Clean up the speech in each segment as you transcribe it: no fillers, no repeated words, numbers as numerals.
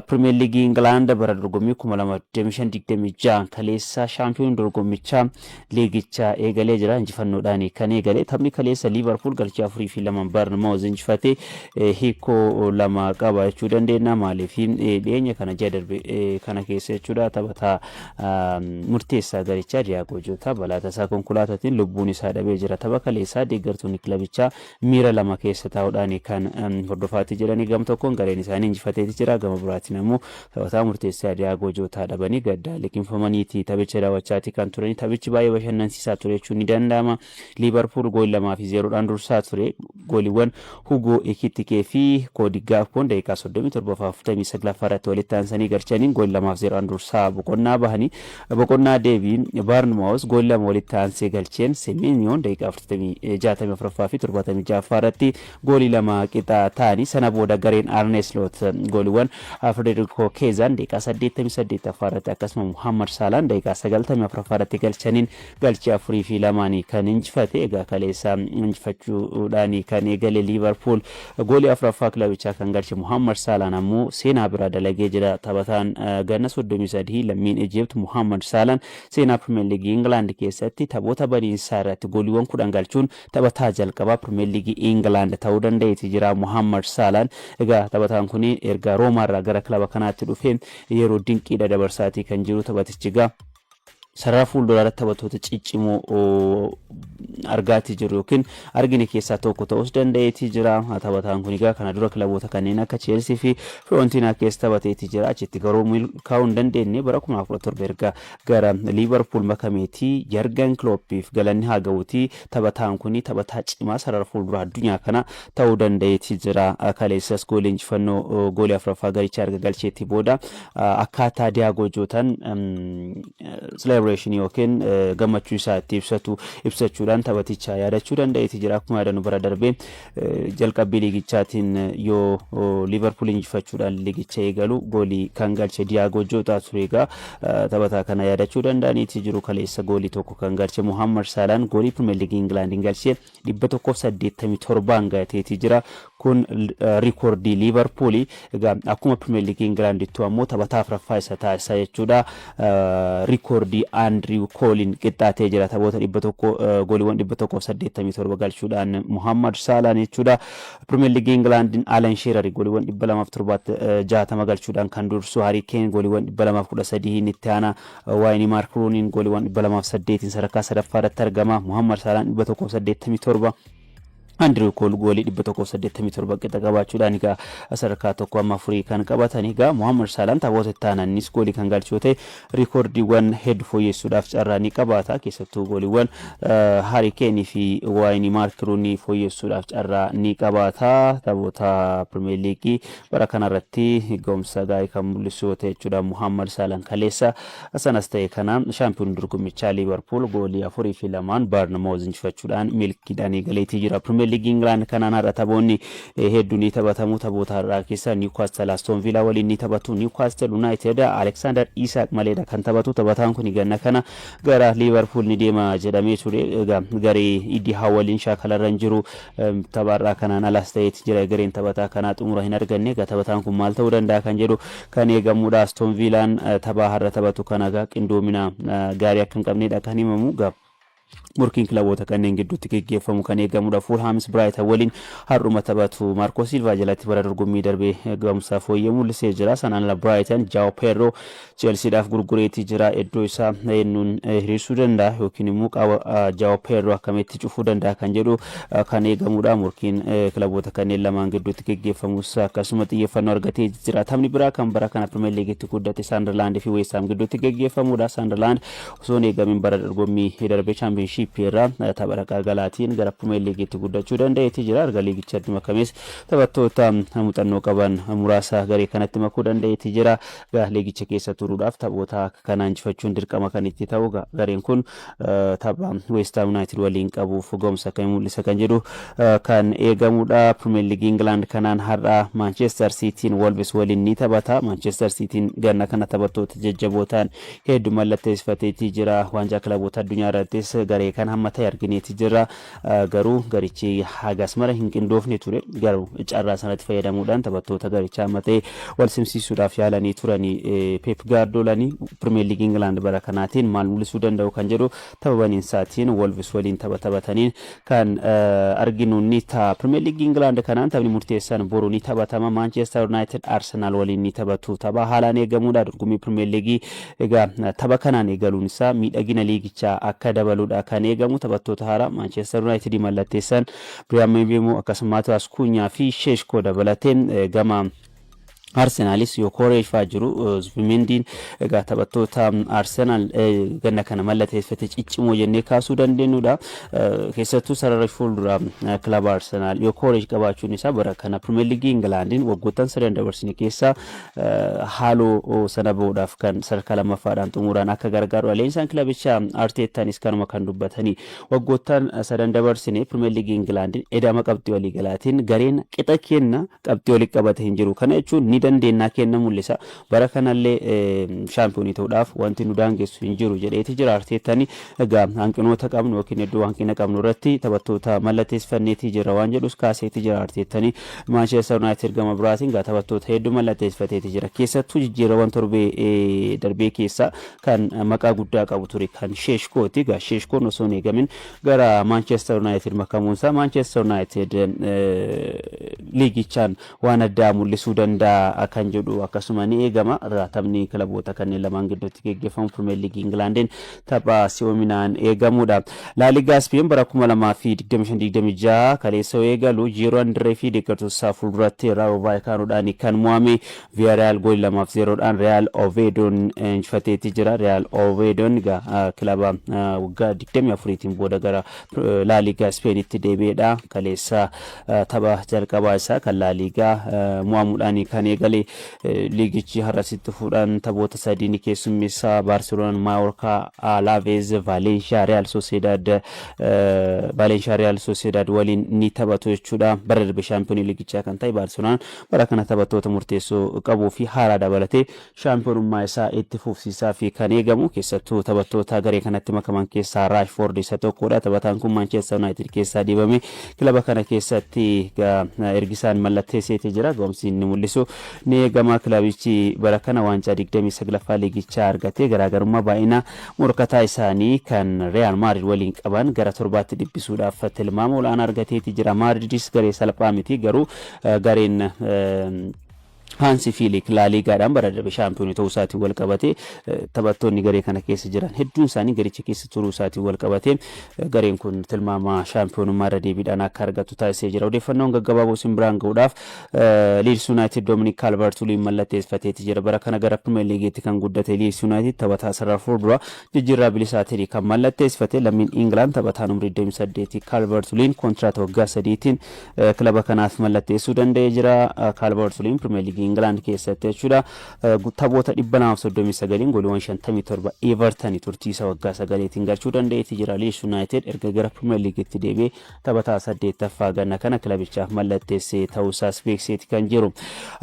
Pirimeer Liigii Ingilaand bara dorgommii 2025-26 kaleessa shaampiyoon dorgommichaa liigicha eegalee jira. Injifannoodhaan kan eegale taphni kaleessa Liivarpuul galchii 4 fi 2 Barnmaawuz injifate hiikoo lama qaba jechuu dandeenya. Maaliif, dhiyeenya kana ji'a darbe kana keessa jechuudha, taphataa murteessaa garichaa Diyaagoo Jootaa balaa tasaa konkolaataatiin lubbuun isaa dhabee jira. Tapha kaleessaa deeggartoonni kilabichaa miira lama keessa taa'uudhaan kan hordofaatii jiranii, gama tokkoon gareen isaanii injifateeti jira, gama biraatiin ammoo taphataa murteessaa Diyaagoo Jootaa dhabanii gaddaa liqimfamaniiti taphicha daawwachaati kan turani. Taphichi baay'ee bashannansiisaa ture jechuun ni danda'ama. Liivarpuul goolii 2 fi 0dhaan dursaa ture. Gooliiwwan Hugoo Ekitikee fi Koodi Gaakpoon daqiiqaa 37 49ffaa irratti walitti aansanii galchaniin goolii 2 fi 0dhaan dursaa boqonnaa bahanii, boqonnaa deebiin Baarnmaawus goolii lama walitti aansee galcheen, Semenyoon daqiiqaa 64ffaa fi 76ffaa irratti goolii lama qixa ta'anii, sana booda gareen Arne Slot gooliiwwan Federico Keezaan daqiiqaa 88ffaa irratti akkasuma Muhammad Saalaan daqiiqaa 94ffaa irratti galchaniin galchii 4 fi 2n kan injifate. Egaa kaleessa injifachuudhaan kan eegale Liivarpuul, goolii afuraffaa kilabichaa kan galche Muhammad Saalaan ammoo seenaa biraa dalagee jira. Taphataan ganna 33 lammiin Ijipt Muhammad Saalaan seenaa Pirimeer Liigii Ingilaand keessatti taphoota baniinsaa irratti gooliiwwan 10 galchuun taphataa jalqabaa Pirimeer Liigii Ingilaand ta'uu danda'eeti jira Muhammad Saalaan. Egaa taphataan kun erga Roomaarraa gara kilaba kanaatti dhufee yeroo dinqiidha dabarsaatii kan jiru. Taphatichi egaa sarara fuulduraa irratti taphattoota ciccimoo argaatii jiru yookiin argine keessaa tokko ta'us danda'eetii jira. Taphataan kun egaa kana dura kilaboota kanneen akka Cheelsii fi Fiorentinaa keessa taphateetii jira. Achitti garuu milkaa'uu hin dandeenye. Bara 2017 erga gara Liivarpuul makameetii, Jargan Klooppiif galanni haa ga'uutii, taphataan kun taphataa cimaa sarara fuulduraa addunyaa kana ta'uu danda'eetii jira. Kaleessas goolii injifannoo goolii afuraffaa garichaa erga galcheetii booda akkaataa Diyaagoo Jootaan celebration yookiin gammachuu isaa itti ibsatu ibsachuudhaan taphaticha yaadachuu danda'eeti jira. Akkuma yaadannu, bara darbee jalqabbii liigichaatiin yoo Liivarpuul injifachuudhaan liigicha eegalu goolii kan galche Diyaagoo Jootaa ture. Egaa taphataa kana yaadachuu danda'aniiti jiru. Kaleessa goolii tokko kan galche Muhammad Saalaan goolii Pirimeer Liigii Ingilaandiin galche 187n gateetii jira. Kun riikoordii Liivarpuuli. Egaa akkuma Pirimeer Liigii Ingilaandittuu ammoo taphataa afuraffaa isa taasisa jechuudha. Riikoordii Andriw Kooliin qixxaatee jira. Taphoota 100, gooliiwwan 187 galchuudhaan Muhammad Saalaan jechuudha. Pirimeer Liigii Ingilaandiin Alan Sheerar gooliiwwan 260 galchuudhaan kan dursu, Harii Keen gooliiwwan 213 itti aana. Waayini Maark Ruuniin gooliiwwan 208 sadarkaa sadaffaa irratti argama. Muhammad Saalaan 187, Andiriw Kool goolii 187 qixa qabaachuudhaan egaa sadarkaa tokko amma afurii kan qabatan. Egaa Muhammad Saalaan taphoota itti aanannis goolii kan galchu ta'e riikoordiiwwan hedduu fooyyessuudhaaf carraa ni qabaata. Keessattuu gooliiwwan Harii Keenii fi Waayini Maark Ruunii fooyyessuudhaaf carraa ni qabaata. Taphoota Pirimeer Liigii bara kanarratti ga'umsa gaarii kan mul'isu yoo ta'e jechuudha Muhammad Saalaan kaleessa. Sanas ta'e kana, shaampiyoon dorgommichaa Liivarpuul goolii 4 fi 2n Baarnamaawuz injifachuudhaan milkiidhaan eegaleetii jira. Pirimeer Liigii Ingilaand kanaan har'a taphoonni hedduu ni taphatamu. Taphoota har'aa keessa Niwkaastal Aston Villaa waliin ni taphatu. Niwkaastal Yuunaayitid Aleksaandar Isaak maleedha kan taphatu. Taphataan kun ganna kana gara Liivarpuul ni deema jedhamee ture. Egaa garee Iddi Haa waliin shaakalarra hin jiru. Tapha kanaan alas ta'eeti jira. Gareen taphataa kanaa xumura hin arganne. Egaa taphataan kun maal ta'uu danda'a kan jedhu kan eegamudha. Aston Villaan tapha har'a taphatu kana egaa qindoomina gaarii akka hin qabnedha kan himamu. Egaa murkiin kilaboota kanneen gidduutti geggeeffamu kan eegamudha. Fuulhaamis Biraayiten waliin har'uma taphatu. Maarkoo Silvaa jalatti bara dorgommii darbee ga'umsa fooyyee mul'isee jira. Sanaan ala Biraayiten Jaawo Peerroo Cheelsiidhaaf gurgureetii jira. Iddoo isaa eenyuun hiriirsuu danda'a yookiin immoo qaama Jaawo Peerroo akkamitti cufuu danda'a kan jedhu kan eegamudha. Murkiin kilaboota kanneen lamaan gidduutti geggeeffamus akkasuma xiyyeeffannoo argatee jira. Taphni biraa kan bara kana Pirimeer Liigiitti guddate Saandarlaand fi Weestaam gidduutti geggeeffamudha. Saandarlaand osoo hin eegamin bara dorgommii darbee Chaampiyoonshiippii irraa tapha dhaqaa galaatiin gara Pirimeer Liigiitti guddachuu danda'eeti jira. Erga liigichatti makamees taphattoota muuxannoo qaban muraasa garee kanatti makuu danda'eeti jira. Egaa liigicha keessa turuudhaaf taphoota akka kanaa injifachuun dirqama kan itti ta'u, gareen kun tapha West Ham United waliin qabuuf ga'umsa akkamii mul'isa kan jedhu kan eegamudha. Pirimeer Liigii Ingilaand kanaan har'a Manchester Cityin Wolves waliin ni taphata. Manchester Cityin ganna kana taphattoota jajjabootaan hedduu mallatteessifateetii jira. Waancaa kilaboota addunyaa irrattis Garee kan hamma ta'e argineeti jira. Garuu garichi hagas mara hin qindoofne ture. Garuu carraa sanatti fayyadamuudhaan taphattoota garichaa hamma ta'e wal simsiisuudhaaf yaalanii turanii. Pep Gaardoolanii Pirimeer Liigii Ingilaand bara kanaatiin maal mul'isuu danda'u kan jedhu tapha baniinsaatiin Wolves waliin tapha taphataniin kan arginu ni ta'a. Pirimeer Liigii Ingilaand kanaan taphni murteessaan boru ni taphatama. Manchester United Arsenal waliin ni taphatu. Tapha haalaan eegamuudha. Dorgommii Pirimeer Liigii egaa tapha kanaan eegaluun isaa miidhagina liigichaa akka dabaluudha kan eegamu. Taphattoota haaraa Manchester United mallatteessan Bryan Mbeumo, akkasuma Matheus Cunha fi Sheshko dabalateen, gama Arsenaalis Yokoresh fa'aa jiru. Zubimendiin egaa taphattoota Arsenaal ganna kana mallatteeffate ciccimoo jennee kaasuu dandeenyudha. Keessattuu sarara fuuldura kilaba Arsenaal Yokoresh qabaachuun isaa bara kana Pirimeer Liigii Ingilaandiin waggoottan sadan dabarsine keessaa haaloo sana bahuudhaaf kan sadarkaa lammaffaadhaan xumuraan akka gargaarudha. Leenjisaan kilabichaa Arteettaanis kanuma kan dubbatanii, waggoottan sadan dabarsine Pirimeer Liigii Ingilaandiin edama qabxii waliigalaatiin gareen qixa kenna qabxii walitti qabate hin jiru. Kana jechuun ni dandeennaa kenna mul'isa. Bara kanallee shaampiyoonii ta'uudhaaf wanti nu daangessu hin jiru jedheeti jira Arteettani. Egaa hanqinoota qabnu yookiin iddoo hanqina qabnu irratti taphattoota mallatteessifanneetii jira waan jedhus kaaseeti jira Arteettani. Manchester United gama biraatiin egaa taphattoota hedduu mallatteessifateeti jira. Keessattuu jijjiirrawwan torbee darbee keessaa kan maqaa guddaa qabu ture kan Sheeshkooti. Egaa Sheeshkoon osoo hin eegamin gara Manchester United makamuunsaa Manchester United liigichaan waan addaa mul'isuu danda'a kan jedhu akkasuma ni eegama. Taphni kilaboota kanneen lamaan gidduutti geggeeffamu Pirimeer Liigii Ingilaandiin tapha si'oominaan eegamudha. Laaligaa Ispeen bara 2025-26 kaleessa eegalu Jiiroon dirree fi deeggartoota isaa fuulduratti Raayoo Vaayikaanoodhaan kan mo'ame. Villarreal goolii 2-0dhaan Real Oveedoon injifateeti jira. Real Oveedoon egaa kilaba waggaa 24tiin booda gara Laaligaa Ispeenitti deebi'edha. Kaleessa tapha jalqabaa isaa kan Laaligaa mo'amuudhaan kan eegale. Liigichi har'asitti fuudhaan taphoota sadii ni keessummeessa. Baarseloonaan Maayorkaa, Alaves, Valeenshiyaa, Real Sociedad, Valeenshiyaa Real Sociedad waliin ni taphatu jechuudha. Bara darbe shaampiyoonii liigichaa kan ta'e Baarseloonaan bara kana taphattoota murteessoo qabuu fi haaraa dabalatee shaampiyoonummaa isaa itti fufsiisaa fi kan eegamu. Keessattuu taphattoota garee kanatti makaman keessaa Raashfoord isa tokkodha. Taphataan kun Manchester United keessaa dhiibame kilaba kana keessatti ergisaan mallatteesseeti jira. Ga'umsi inni mul'isu ni eegama. Kilabichi bara kana waancaa 29ffaa liigichaa argatee garaagarummaa baay'ina morkataa isaanii kan Real Madrid waliin qaban gara torbaatti dhiphisuudhaaf tilmaama olaanaa argateeti jira. Maadridis garee salphaa miti, garuu gareen Haansi Fiilik Laaliigaadhaan bara darbe shaampiyoonii ta'uu isaatiin wal qabate, taphattoonni garee kana keessa jiran hedduun isaanii garicha keessa turuu isaatiin wal qabate, gareen kun tilmaama shaampiyoonummaa irra deebiidhaan akka argatu taasisee jira. Odeeffannoon gaggabaaboo isin biraan gahuudhaaf, Leeds United Dominic Calvert-Lewin mallatteeffateeti jira. Bara kana gara Premier Leagueetti kan guddate Leeds United taphataa sarara fuuldura jijjiirraa bilisaatiin kan mallatteessifate lammiin England taphataan umrii 28 Calvert-Lewin kontiraata waggaa 3tiin kilaba kanaaf mallatteessuu danda'ee jira. Calvert-Lewin Premier League England keessatti jechuudha. Taphoota 239 gooliiwwan 57 Everton turtiisa waggaa 9tiin galchuu danda'eeti jira. Leeds United erga gara Premier Leaguetti deebi'ee taphataa saddeettaffaa ganna kana kilabichaaf mallatteessee ta'uusaas beeksiseeti kan jiru.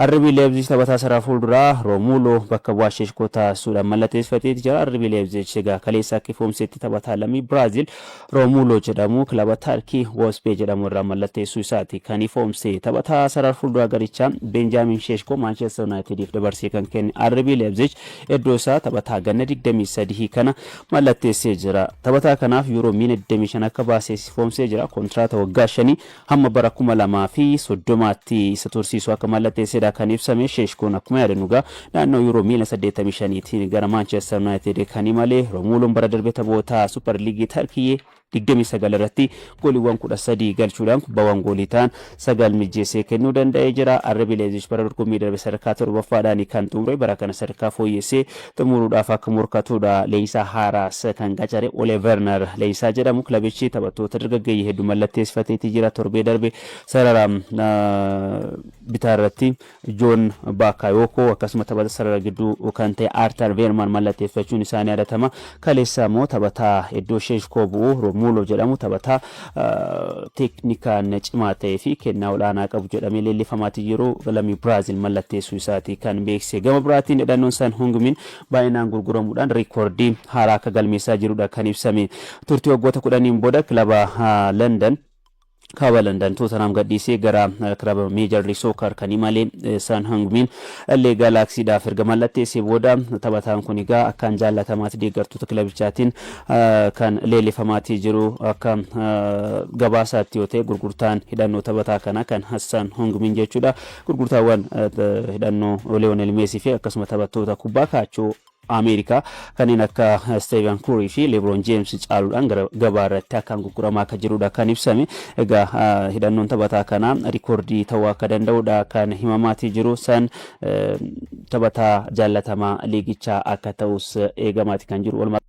RB Leipzig taphataa sarara fuulduraa Romulo bakka bu'aa Sheshko taasisuudhaan mallatteeffateeti jira. RB Leipzig egaa kaleessa akka ifoomsetti taphataa lammii Biraazil Romulo jedhamu kilaba Tarkii Wospee jedhamu irraa mallatteessuu isaati kan ifoomse. Taphataa sarara fuulduraa garichaa Benjaamin Sheshko Manchester Unitediif dabarsee kan kenne RB Leipzig iddoo isaa taphataa ganna 23 kana mallatteessee jira. Taphataa kanaaf yuuroo miiliyoona 25 akka baasee ifoomsee jira. Kontiraata waggaa 5 hamma bara 2030tti isa tursiisu akka mallatteessedha kan ibsame. Sheeshkoon akkuma yaadannu egaa naannoo yuuroo miiliyoona 85tiin gara Manchester United kan imale. Romuloon bara darbe taphoota Super Liigii Tarkiyyee 29 irratti gooliiwwan 13 galchuudhaan kubbaawwan goolii ta'an 9 mijjeessee kennuu danda'ee jira. RB Leipzig bara dorgommii darbe sadarkaa torbaffaadhaan kan xumure bara kana sadarkaa fooyyessee xumuruudhaaf akka morkatudha. Leenjisaa haaraas kan qacare Ole Werner leenjisaa jedhamu, kilabichi taphattoota dargaggeeyyii hedduu mallatteessifateeti jira. Torbee darbe sarara bitaa irratti Joon Baakayookoo, akkasuma taphata sarara gidduu kan ta'e Arthur Veerman mallatteeffachuun isaanii yaadatama. Kaleessa immoo taphataa iddoo Sheeshkoo bu'u Romulo Muuloo jedhamu taphataa teeknikaan cimaa ta'ee fi kennaa olaanaa qabu jedhamee leellifamaatii jiru lammii Biraazil mallatteessuu isaati kan beeksise. Gama biraatiin hidhannoon San Hungmin baay'inaan gurguramuudhaan riikoordii haaraa akka galmeessaa jirudha kan ibsame. Turtii waggoota 10n booda kilaba London kaaba London Tottenham gadhiisee gara kilaba Major League Soccer kan imale San Hungmin LA Galaxyidhaaf erga mallatteessee booda, taphataan kun egaa akkaan jaallatamaati, deeggartoota kilabichaatiin kan leellifamaatii jiru. Akka gabaasaatti yoo ta'e, gurgurtaan hidhannoo taphataa kanaa kan Hassan Hungmin jechuudha, gurgurtaawwan hidhannoo Leonel Messi fi akkasuma taphattoota kubbaa kaachoo Ameerikaa kanneen akka Stephen Curry fi LeBron James caaluudhaan gara gabaa irratti akkaan gurguramaa akka jirudha kan ibsame. Egaa hidhannoon taphataa kanaa rikoordii ta'uu akka danda'udha kan himamaatii jiru. San taphataa jaallatamaa liigichaa akka ta'us eegamaati kan jiru. Walumaa